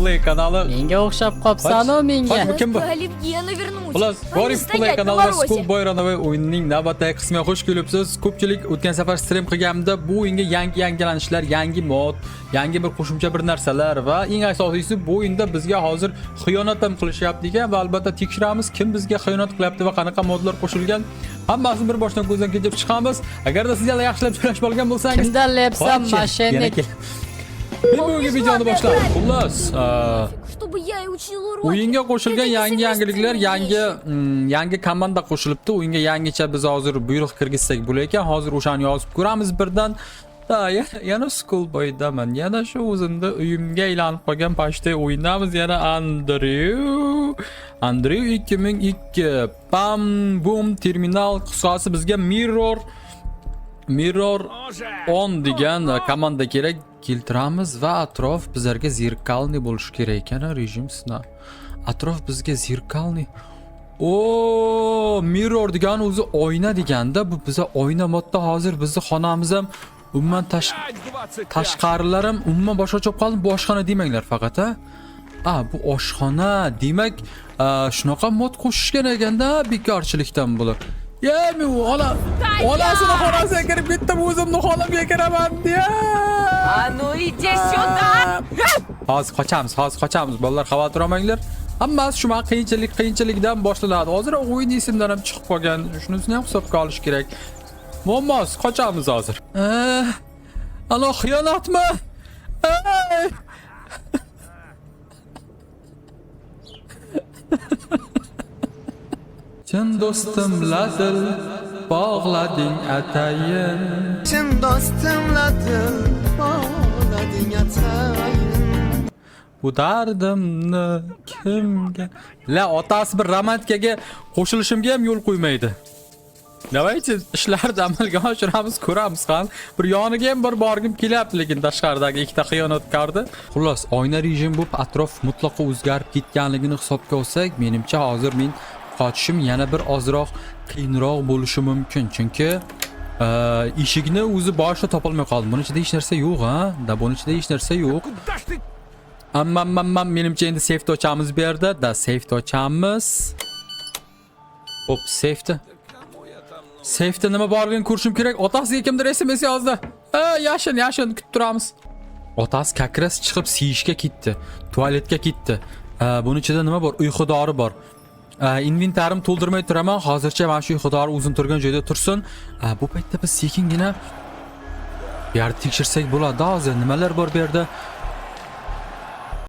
Play kanali. Menga o'xshab qopsan-u menga. Qoch, bu kim bu? Оливье навернуть. Xullas, а не Gorif Play стоять на kanalida морозе. Schoolboy Runaway o'yinining navbatdagi qismiga xush kelibsiz. Ko'pchilik o'tgan safar stream qilganimda bu o'yinga yangi yangilanishlar, yangi mod, yangi bir qo'shimcha bir narsalar va eng asosiysi bu o'yinda bizga hozir xiyonat ham qilishyapti ekan va albatta tekshiramiz kim bizga xiyonat qilyapti va qanaqa modlar qo'shilgan. Hammasini bir boshdan ko'zdan kechirib chiqamiz. Agarda sizlar yaxshilab joylashib olgan bo'lsangiz, Kimdan lepsan Qochi, yana moshennik. Men bugungi videoni boshladim. Xullas, Чтобы я и учил уроки. o'yinga qo'shilgan Это yangi yangiliklar, несовместимые yangi вещи. yangi komanda qo'shilibdi. O'yinga yangicha biz hozir buyruq kirgizsak bo'lar ekan. Hozir o'shani yozib ko'ramiz birdan. Da, yana Schoolboydaman. Yana shu o'zimda uyimga aylanib qolgan pashta o'yindamiz. Yana Andrew. Andrew 2002. Pam bum terminal qisqasi bizga Mirror 10 degan komanda kerak. Keltiramiz va atrof bizlarga зеркальный bo'lishi kerak ekan, rejim sina. Atrof bizga зеркальный. O, mirror degani o'zi oyna deganda, bu biza oyna modda hozir bizni xonamiz ham umuman tashqarilar ham umuman boshqacha bo'lib qoldi. Bu oshxona demanglar faqat, ha. A, bu oshxona demak, shunaqa mod qo'shishgan ekanda bekorchilikdan bular. Ya, men u onasini xonasiga kirib ketdim, o'zimni xonamga kiraman deya. А ну иди сюда! Hozir qochamiz, hozir qochamiz. Bolalar, xavotir olmanglar. Hammasi shu man qiyinchilikdan boshlanadi. Hozir o'yin esimdan ham chiqib qolgan. Shunisini ham hisobga olish kerak. Muammosi qochamiz hozir. Alo, xiyonatmi? Ey! Chin do'stim ladil bog'lading atayin. Chin do'stim ladil bog'lading atayin. Bu dardimni kimga? La, otasi bir romantikaga qo'shilishimga ham yo'l qo'ymaydi. Давайте ishlarni amalga oshiramiz, ko'ramiz qani. Bir yoniga ham bir borgim kelyapti, lekin tashqaridagi ikkita xiyonatkorni. Xullas, oyna rejim bo'lib, atrof mutlaqo o'zgarib ketganligini hisobga olsak, menimcha hozir men qochishim yana bir ozroq qiyinroq bo'lishi mumkin, chunki eshikni o'zi boshida topolmay qoldim. Buni ichida hech narsa yo'q, ha? Da, buni ichida hech narsa yo'q. Amma, amma, amma, menimcha endi safety ochamiz bu yerda. Da, safety ochamiz. Hop, safety. Safety nima borligini ko'rishim kerak. Otasiga kimdir SMS yozdi. Ha, yashin, yashin kutib turamiz. Otasi как раз chiqib siyishga ketdi. Tualetga ketdi. Buni ichida nima bor? Uyqu dori bor. Inventarim to'ldirmay turaman. Hozircha mana shu uyqu dori o'zim turgan joyda tursin. Bu paytda biz sekingina bu yerni tekshirsak bo'ladi. Hozir nimalar bor bu yerda?